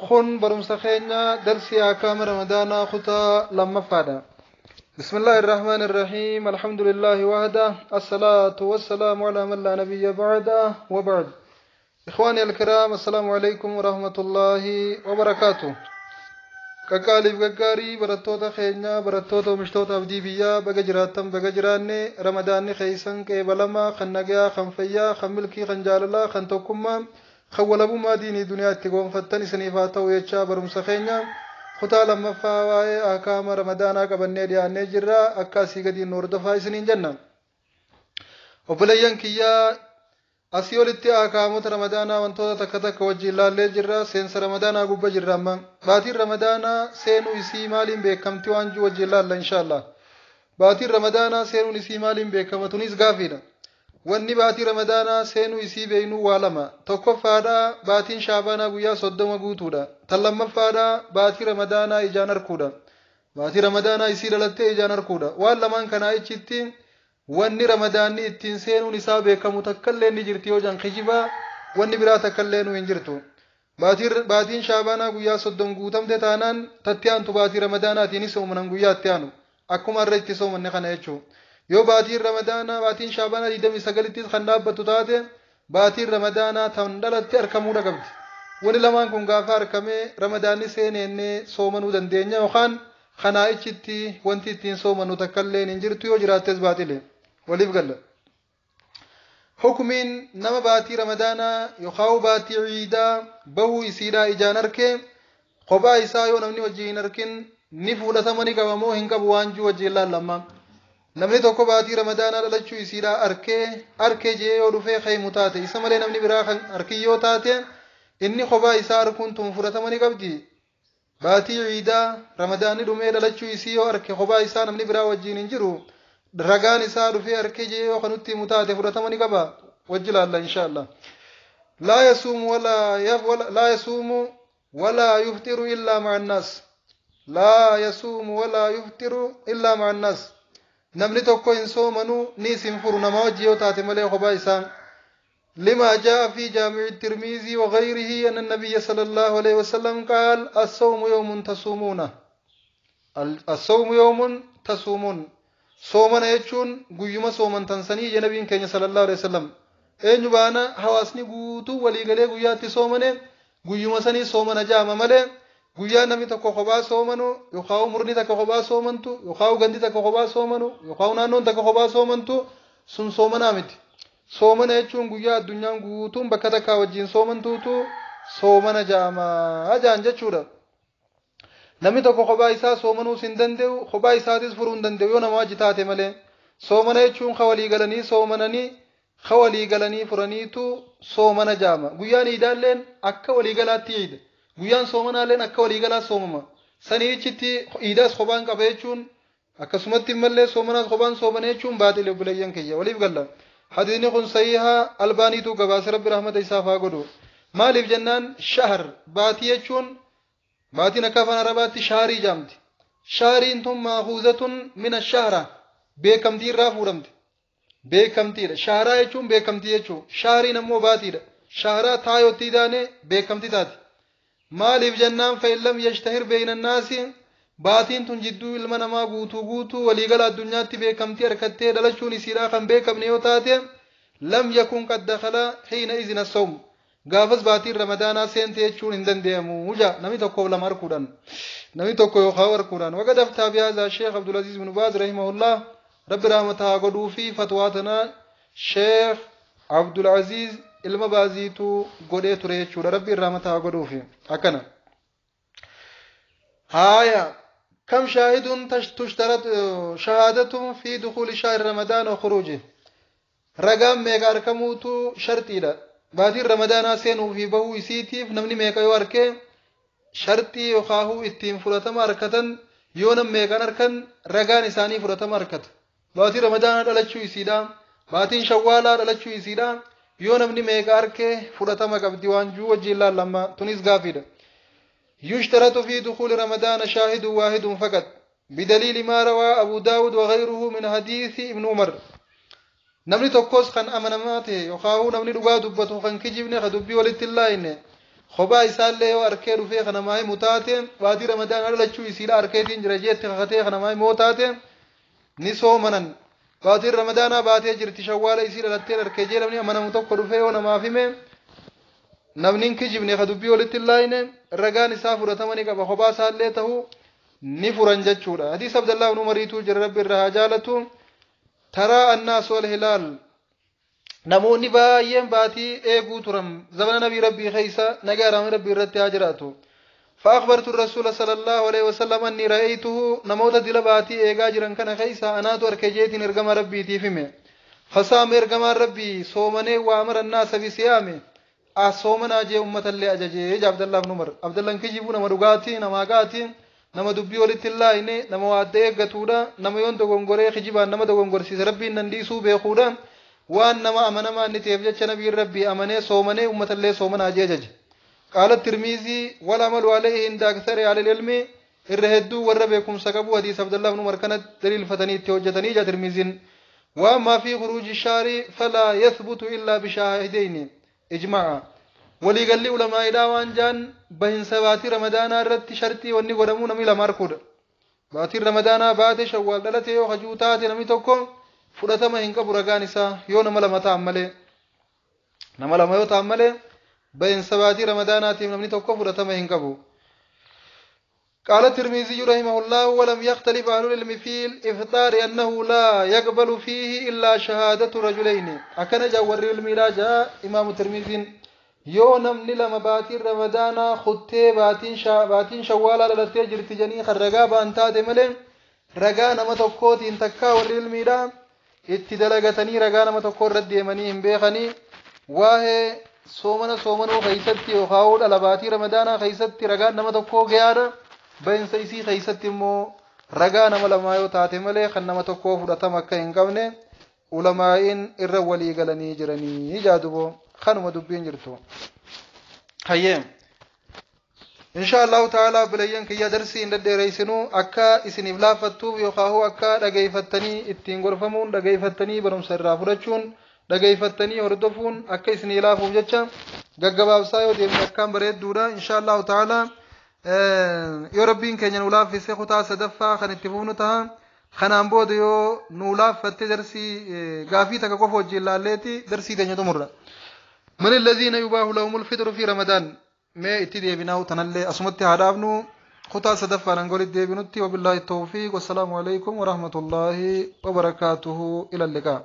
Kun barumsa keenya darsii ahkaama Ramadaanaa kutaa lammaffaadha. بسم الله الرحمن الرحيم، الحمد لله وحده، الصلاة والسلام على من لا نبي بعده، وبعد. إخواني الكرام، السلام عليكم ورحمة الله وبركاته. Qaqqaaliif gaggaarii barattoota keenya, barattoota oomishtoota abdii biyyaa, baga jiraattan, baga jiraanne. Ramadaanni keessan qeebalamaa, kan nagayaa, kan fayyaa, kan milkii, kan jaalalaa, kan tokkummaa, kan walabummaa diinii duniyaa itti goonfattan isiniif haa ta'u jechaa, barumsa keenya kutaa lammaffaa waa'ee ahkaama Ramadaanaa qabannee dhiyaannee jirra. Akka asii gadiin nu hordofaa isiniin jenna. Obboleeyyan kiyyaa, asii olitti ahkaamota Ramadaanaa wantoota takka takka wajjin ilaallee jirra. Seensa Ramadaanaa gubba jirra amma. Baatiin Ramadaanaa seenuu isii maaliin beekamti waan jiru wajjin ilaalla inshaallah. Baatiin Ramadaanaa seenuun isii maaliin beekama? Tunis gaafiidha. Wanni baatii Ramadaanaa seenuu isii beeynuu waa lama. Tokkoffaadha, baatiin Shaabaanaa guyyaa 30 guutuudha. Tan lammaffaadha, baatii Ramadaanaa ijaan arkuudha. Baatii Ramadaanaa isii dhalattee ijaan arkuudha. Waan lamaan kanaa ichitti wanni Ramadaanni ittiin seenuun isaa beekamu takkallee ni jirti yoo jan kijibaa, wanni biraa takkallee nu hin jirtu. Baatiin Shaabaanaa guyyaa 30 guutamte taanaan, tatti aantu baatii Ramadaanaatiin soomanan guyyaa itti aanu. Akkuma irra itti soomanne kana jechuudha. Yoo baatiin Ramadaanaa, baatiin Shaabaanaa 29ttis kan dhaabbattu taate, baatiin Ramadaanaa tan dhalatte argamuudha qabdi. Wani lamaan kun gaafa argamee Ramadaanni seeneennee soomanuu dandeenya, yookaan kanaa ichitti wanti ittiin soomannu takkallee hin jirtu, yoo jiraattes baatile. Waliif galla. Hukumiin nama baatii Ramadaanaa yookaan baatii ciidaa bahuu isiidhaa ijaan arkee kophaa isaa, yoo namni wajjin hin arkin, ni fudhatama ni qaba moo hin qabu waan jiru wajjin laallamma. Namni tokko baatii Ramadaanaa dhalachuu isiidhaa arkee jee yoo dhufee kaymu taate, isa malee namni biraa kan arkin yoo taate, inni kophaa isaa arkuun tun fudhatama ni qabdi. Baatii ciidaa Ramadaanni dhumee dhalachuu isii yoo arke kophaa isaa, namni biraa wajjin hin jiru, ragaan isaa dhufee arkee jee yoo kanutti himu taate, fudhatama ni qaba? Wajji laalla inshaallah. لا يصوم ولا يفطر إلا مع الناس. لا يصوم ولا يفطر إلا مع الناس. Namni tokko hin soomanuu ni hin furu nama wajji yoo taate malee kophaa isaa. لما جاء في جامع الترمذي وغيره أن النبي صلى الله عليه وسلم قال: الصوم يوم تصومونه، الصوم يوم تصومون. Soomana jechuun guyyuma soomantan sanii je nabiin keenya صلى الله عليه وسلم. Eenyu baana? Hawaasni guutuu waliigalee guyyaatti soomane guyyuma sanii soomana jaama malee, guyyaa namni tokko kophaa soomanu, yookaan murni takka kophaa soomantu, yookaan gandi takka kophaa soomanu, yookaan naannoon takka kophaa soomantu sun soomanaa miti. Soomana jechuun guyyaa addunyaan guutuun bakka takkaa wajjin soomantuutu soomana jaamaa jaan jechuudha. Namni tokko kophaa isaa soomanuus hin danda'u, kophaa isaatis furuu hin danda'u yoo nama wajji taate malee. Soomana jechuun ka walii galanii soomananii, ka walii galanii furaniitu soomana jaama. Guyyaan iidaalleen akka walii galaatti iida. Guyyaan soomanaalleen akka walii galaa soomama. Sanii ichitti iidaas kophaan qaba jechuun, akkasumatti immallee soomanaas kophaan soomana jechuun baatile. Obboleeyyan kiyya, waliif galla. Hadiisni kun sahiha, Albaaniitu gabaase, Rabbi rahmata isaaf haa godhu. Maaliif jennaan, شهر baatii jechuun, baatiin akka afaan Arabaatti shahrii jaamti. Shahriin tun مأخوذة من الشهرة, beekamtii irraa fuudhamte. Beekamtiidha. Shahraa jechuun beekamtii jechuu. Shahriin ammoo baatiidha. Shahraa taayottii taane beekamtii taati. Maaliif jennaan, فإن لم يشتهر بين الناس, baatiin tun jidduu ilma namaa guutuu guutuu waliigala addunyaatti beekamtii harkattee dhalachuun isiidhaa kan beekamne yoo taate, لم يكن قد دخل حينئذ الصوم, gaafas baatiin Ramadaanaa seente jechuun hin danda'amu muja namni tokko lama arkuudhaan, namni tokko yookaan arkuudhaan. وقد أفتى بهذا الشيخ عبد العزيز بن باز رحمه الله. Rabbi rahmata haa godhuu fi fatwaa tana Sheekh Abdul Aziz ilma Baaziitu godhee ture jechuudha. Rabbi rahmata haa godhuufi akkana. Haaya, كم شاهد تشترط شهادة في دخول شهر رمضان وخروجه؟ Ragaan meeqa argamuutu shartiidha baatiin Ramadaanaa seenuu fi bahuu isiitiif? Namni meeqa yoo arke shartii yookaan ittiin fudhatama argatan? Yoo nam meeqan arkan ragaan isaanii fudhatama argata? Baatiin Ramadaanaa dhalachuu isiidha, baatiin Shawwaalaa dhalachuu isiidha, yoo namni meeqa arke fudhatama qabdi waan juu wajjiin laallamma. Tunis gaafiidha. يشترط في دخول رمضان شاهد واحد فقط، بدليل ما روى أبو داود وغيره من حديث ابن عمر. Namni tokkos kan amanamaa ta'e yookaan namni dhugaa dubbatu, kan kijibne, kan dubbii walitti hin laayine, Kophaa isaallee yoo arkee dhufee ka namaa himu taate, baatii Ramadaanaa dhalachuu isiidha arkeetiin jira jeetti kakatee ka namaa himu taate, ni soomanan. Baatiin Ramadaanaa baatee jirti, Shawwaala isii dhalatteen arkee jee namni amanamu tokko dhufee yoo namaaf hime, namni hin kijibne, ka dubbii walitti hin laayine, ragaan isaa fudhatama ni qaba. Kophaa isaallee ta'uu ni furan jechuudha. Hadiisa Abdallaa ibn Umariitu jira, Rabbi irraa haa jaalatu. Taraa annaasu alhilaal, namoonni baay'een baatii eeguu turan zamana nabii Rabbii keessa, nagaa rahmani Rabbii irratti haa jiraatu. فأخبرت الرسول صلى الله عليه وسلم أني رأيته، نموت دل باتي إيغا جران كان خيسا أنا أركجيتين إرقم ربي تيفمه. فصام، إرقم ربي صومني، وأمر الناس بصيامه، صومنا جي أمة اللي أججي. عبد الله بن عمر، عبد الله كجيبو نما رغاتي نما غاتي، nama dubbii walitti hin laayine, nama waa adda eeggatuudha, nama yoon dogongoree kijibaan nama dogongorsiise Rabbiin nan dhiisuu beekuudha. Waan nama amanamaa inni ta'eef jecha nabiin Rabbii amanee soomanee uummatallee soomanaa jee ajaje. قال الترمذي والعمل عليه عند أكثر أهل العلم، irra hedduu warra beekumsa qabu hadiis Abdullah ibn Umar kana daliilfatanii itti hojjetanii jaa Tirmiziin. وأما في خروج الشهر فلا يثبت إلا بشاهدين إجماعا. Waliigalli ulamaa'idhaa waan jaan, bahinsa baatii Ramadaanaa irratti shartii wanni godhamuu namni lama arkuudha. Baatiin Ramadaanaa baate, Shawwaal dhalate yoo hajuu taate, namni tokko fudhatama hin qabu ragaan isaa, yoo nama lama ta'an malee. Nama lama yoo ta'an malee bahinsa baatii Ramadaanaatiif namni tokko fudhatama hin qabu. قال الترمذي رحمه الله: ولم يختلف أهل العلم في الإفطار أنه لا يقبل فيه إلا شهادة رجلين. أكن جاور علم لا جاء إمام الترمذي، yoo namni lama baatiin Ramadaanaa kuttee baatiin Shawwaalaa dhalattee jirti janii kan ragaa ba'an taate malee, ragaa nama tokkootiin takkaa warri ilmiidha itti dalagatanii ragaa nama tokko irra deemanii hin beekanii. Waa'ee soomana soomanuu keeysatti yookaan dhala baatii Ramadaanaa keeysatti ragaan nama tokkoo gayaadha. Bahinsa isii keeysatti immoo ragaa nama lamaa yoo taate malee kan nama tokkoo fudhatama akka hin qabne ulamaa'iin irra walii galanii jiranii jaaduboo. Kanuma dubbiin jirtu. Hayyee, insha Allahu ta'ala, bilayyan kiyya, darsii hin dhedheereysinuu, akka isiniif laaffattuuf yookaan akka dhageeyfattanii ittiin gorfamuun, dhageeyfattanii barumsa irraa fudhachuun, dhageeyfattanii hordofuun akka isinii laafuuf jecha gaggabaabsaa yoo deemne akkaan bareedduudha. Insha Allahu ta'ala, yoo Rabbiin keenya nu laaffise kutaa sadaffaa kan itti fufnu ta'a. Kanaan booda yoo nu laaffatte darsii gaafii takka qofa wajjin laalleeti darsii teenya xumurra. من الذين يباح لهم الفطر في رمضان؟ Mee itti deebinaa, tanallee asumatti haa dhaabnu. Kutaa sadaffaan angolitti deebinutti, وبالله التوفيق، والسلام عليكم ورحمة الله وبركاته، إلى اللقاء.